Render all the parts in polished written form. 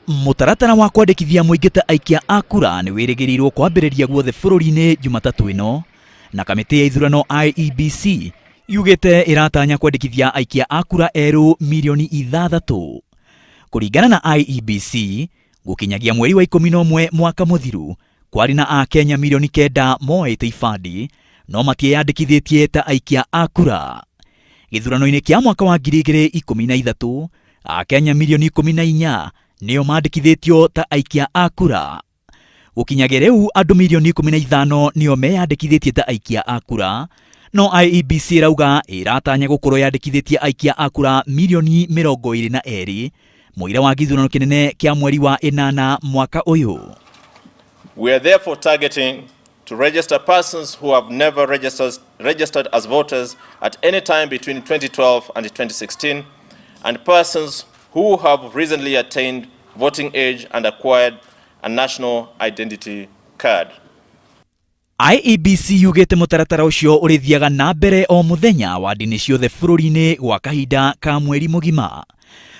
Mũtaratara wa kwandĩkithia mũingĩ ta aikia a kura nĩ wĩrĩgĩrĩirwo kwambĩrĩria guothe bũrũri-inĩ Jumatatũ ĩno, na kamĩtĩ ya ithurano IEBC yugĩte ĩratanya kwandĩkithia aikia a kura erũ mirioni 6. Kũringana na IEBC, gũkinyagia mweri wa 11 mwaka mũthiru, kwarĩ na Akenya mirioni 9 moete ibandĩ no matieyandĩkithĩtie ta aikia a kura. Gĩthurano-inĩ kĩa mwaka wa 2013, Akenya mirioni 14 nĩo mandĩkithĩtio ta aikia a kura. Gũkinyagia rĩu andũ mirioni 15 nĩo meyandĩkithĩtie ta aikia a kura, no IEBC ĩrauga ĩratanya gũkorwo yandĩkithĩtie aikia a kura mirioni 22 mũira wa gĩthurano kĩnene kĩa mweri wa 8 mwaka ũyũ. We are therefore targeting to register persons who have never registered as voters at any time between 2012 and 2016, and persons who have recently attained voting age and acquired a national identity card. IEBC yugĩte mũtaratara ũcio ũrĩthiaga na mbere o mũthenya wandi-inĩ ciothe bũrũri-inĩ gwa kahinda ka mweri mũgima.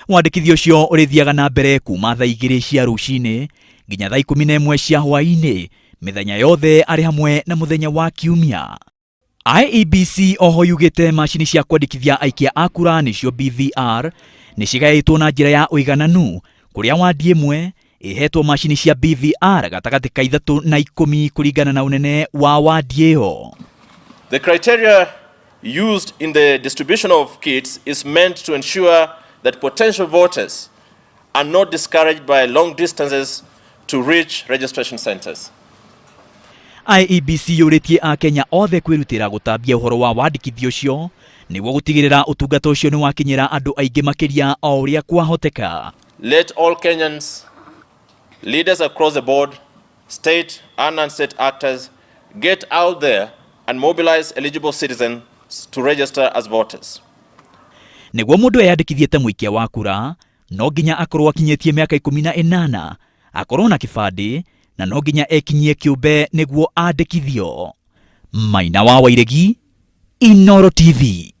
Wandĩkithia ũcio ũrĩthiaga na mbere kuma thaa 2 cia rũcinĩ nginya thaa 11 cia hwaĩ-inĩ mĩthenya yothe arĩ hamwe na mũthenya wa Kiumia. IEBC oho yugĩte macini cia kwandĩkithia aikia a kura nĩcio BVR nĩ cigaĩtwo na njĩra ya ũigananu kũrĩa wandi ĩmwe ĩhetwo macini cia BVR gatagatĩ ka 3 na 10 kũringana na ũnene wa wandi ĩyo. The criteria used in the distribution of kits is meant to ensure that potential voters are not discouraged by long distances to reach registration centers. IEBC yũrĩtie Akenya othe kwĩrutĩra gũtambia ũhoro wa wandĩkithia ũcio nĩguo gũtigĩrĩra ũtungata ũcio nĩ wakinyĩra andũ aingĩ makĩria o ũrĩa kwahoteka. Let all Kenyans, leaders across the board, state and non-state actors, get out there and mobilize eligible citizens to register as voters. Nĩguo mũndũ eyandĩkithie ta mũikia wa kura, no nginya akorwo akinyĩtie mĩaka 18, akorwo na kĩbandĩ, na no nginya ekinyie kĩũmbe nĩguo andĩkithio. Maina wa Wairegi, Inooro TV.